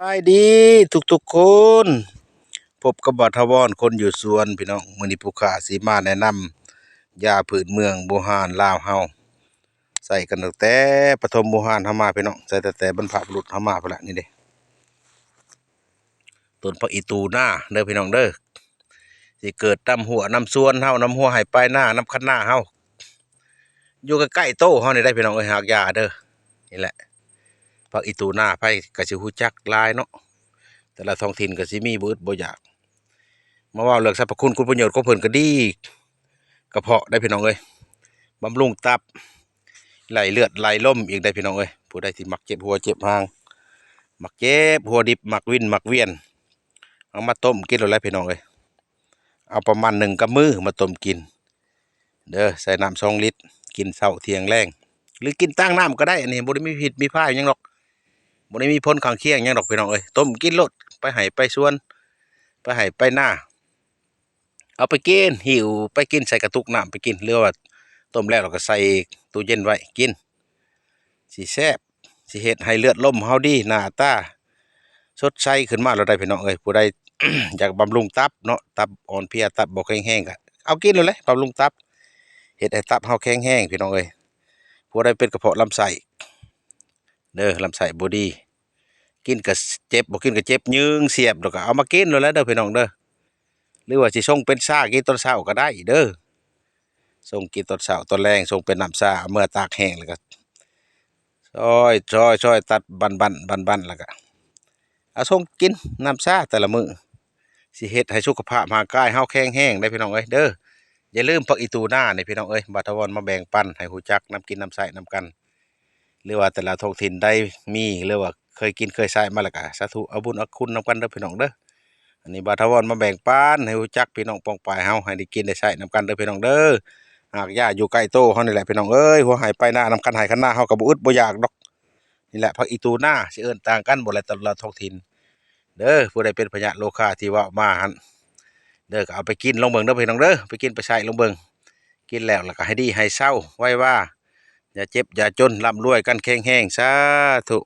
ສະບາຍດີທຸກໆຄົນ ພົບກັບບ່າວຖາວອນຄົນຢູ່ສວນພີ່ນ້ອງ. ມື້ນີ້ຜູ້ຂ້າຊິມາແນະນຳຢາພື້ນເມືອງບູຮານລາວເຮົາ ໃຊ້ກັນຕັ້ງແຕ່ປະຖົມບູຮານເຮົາມາພີ່ນ້ອງ, ໃຊ້ຕັ້ງແຕ່ບັນພະບຸລຸດເຮົາມາພຸ້ນລະ. ນີ້ເດ້ ຕົ້ນຜັກອີ່ຕູນາເດີພີ່ນ້ອງເດີ ຊິເກີດນຳຮົ້ວນຳສວນເຮົາ ນຳຮົ້ວໄຮ່ປາຍນາ ນຳຄັນນາເຮົາ ຢູ່ໃກ້ໆໂຕເຮົານີ້ໄດ໋ພີ່ນ້ອງເອີຍ. ຮາກຢາເດີ ນີ້ແຫຼະ ຜັກອີ່ຕູນາ ໃຜກໍຊິຮູ້ຈັກຫຼາຍເນາະ, ແຕ່ລະທ້ອງຖິ່ນກໍຊິມີບໍ່ອຶດບໍ່ຢາກ. ມາເວົ້າເລື່ອງສັບພະຄຸນຄຸນປະໂຫຍດຂອງເພິ່ນກໍດີ ກະເພາະໄດ໋ພີ່ນ້ອງເອີຍ, ບຳລຸງຕັບ ໄຫຼເລືອດໄຫຼລົມອີກໄດ໋ພີ່ນ້ອງເອີຍ. ຜູ້ໃດທີ່ມັກເຈັບຫົວເຈັບຫາງ ມັກເຈັບຫົວດິບ ມັກວິນມັກວຽນ ເອົາມາຕົ້ມກິນໂລດແຫຼະພີ່ນ້ອງເອີຍ. ເອົາປະມານໜຶ່ງກຳມືມາຕົ້ມກິນເດີ ໃສ່ນ້ຳສອງລິດ ກິນເຊົ້າທ່ຽງແລງ ຫຼືກິນຕ່າງນ້ຳກໍໄດ້. ອັນນີ້ບໍ່ໄດ້ມີພິດມີພາຍຫຍັງດອກ ບໍ່ໄດ້ມີຜົນຂ້າງຄຽງຫຍັງດອກພີ່ນ້ອງເອີຍ. ຕົ້ມກິນໂລດ ໄປໄຮ່ໄປສວນ ໄປໄຮ່ໄປນາ ເອົາໄປກິນ ຫິ້ວໄປກິນ ໃສ່ກະຕຸກນ້ຳໄປກິນ ຫຼືວ່າຕົ້ມແລ້ວ ແລ້ວກໍໃສ່ຕູ້ເຢັນໄວ້ກິນ ຊິແຊບ ຊິເຮັດໃຫ້ເລືອດລົມເຮົາດີ ໜ້າຕາສົດໃສຂຶ້ນມາໂລດໄດ໋ພີ່ນ້ອງເອີຍ. ຜູ້ໃດຢາກບຳລຸງຕັບເນາະ ຕັບອ່ອນເພຍ ຕັບບໍ່ແຂງແຮງ ກໍເອົາກິນໂລດແຫຼະ ບຳລຸງຕັບ ເຮັດໃຫ້ຕັບເຮົາແຂງແຮງພີ່ນ້ອງເອີຍ. ຜູ້ໃດເປັນກະເພາະລຳໄສ້ເດີ ລຳໄສ້ບໍ່ດີ ກິນກໍເຈັບ ບໍ່ກິນກໍເຈັບ ຍືງສຽບ ແລ້ວກໍເອົາມາກິນໂລດແຫຼະເດີພີ່ນ້ອງເດີ. ຫຼືວ່າຊິຊົງເປັນຊາກິນຕອນເຊົ້າກໍໄດ້ເດີ ຊົງກິນຕອນເຊົ້າຕອນແລງ ຊົງເປັນນ້ຳຊາ ເອົາເມືອຕາກແຫ້ງ ແລ້ວກໍຊອຍ ຊອຍ ຊອຍ ຕັດບັ້ນໆ ບັ້ນໆ ແລ້ວກໍເອົາຊົງກິນນ້ຳຊາແຕ່ລະມື້ ຊິເຮັດໃຫ້ສຸຂະພາບຮ່າງກາຍເຮົາແຂງແຮງໄດ໋ພີ່ນ້ອງເອີຍເດີ. ຢ່າລືມຜັກອີ່ຕູນານີ້ພີ່ນ້ອງເອີຍ ບ່າວຖາວອນມາແບ່ງປັນໃຫ້ຮູ້ຈັກນຳກິນນຳໃຊ້ນຳກັນ ຫຼືວ່າແຕ່ລະທ້ອງຖິ່ນໃດມີ ຫຼືວ່າເຄີຍກິນເຄີຍໃຊ້ມາແລ້ວກໍສາທຸ ເອົາບຸນເອົາຄຸນນຳກັນເດີພີ່ນ້ອງເດີ. ອັນນີ້ບ່າວຖາວອນມາແບ່ງປັນໃຫ້ຮູ້ຈັກພີ່ນ້ອງປ້ອງປາຍເຮົາ ໃຫ້ໄດ້ກິນໄດ້ໃຊ້ນຳກັນເດີພີ່ນ້ອງເດີ. ຮາກຢາຢູ່ໃກ້ໂຕເຮົານີ້ແຫຼະພີ່ນ້ອງເອີຍ ຫົວໄຮ່ປາຍນາ ນຳຄັນໄຮ່ຄັນນາເຮົາກໍບໍ່ອຶດບໍ່ຢາກດອກ. ນີ້ແຫຼະ ຜັກອີ່ຕູນາ ຊິເອີ້ນຕ່າງກັນບໍ່ແຫຼະ ແຕ່ລະທ້ອງຖິ່ນເດີ. ຜູ້ໃດເປັນພະຍາດໂລຄາທີ່ເວົ້າມາຫັ້ນເດີ ກໍເອົາໄປກິນລອງເບິ່ງເດີພີ່ນ້ອງເດີ ໄປກິນໄປໃຊ້ລອງເບິ່ງ. ກິນແລ້ວ ແລ້ວກໍໃຫ້ດີໃຫ້ເຊົາໄວວາ ຢ່າເຈັບຢ່າຈົນ ລ່ຳລວຍກັນແຂງແຮງ ສາທຸ.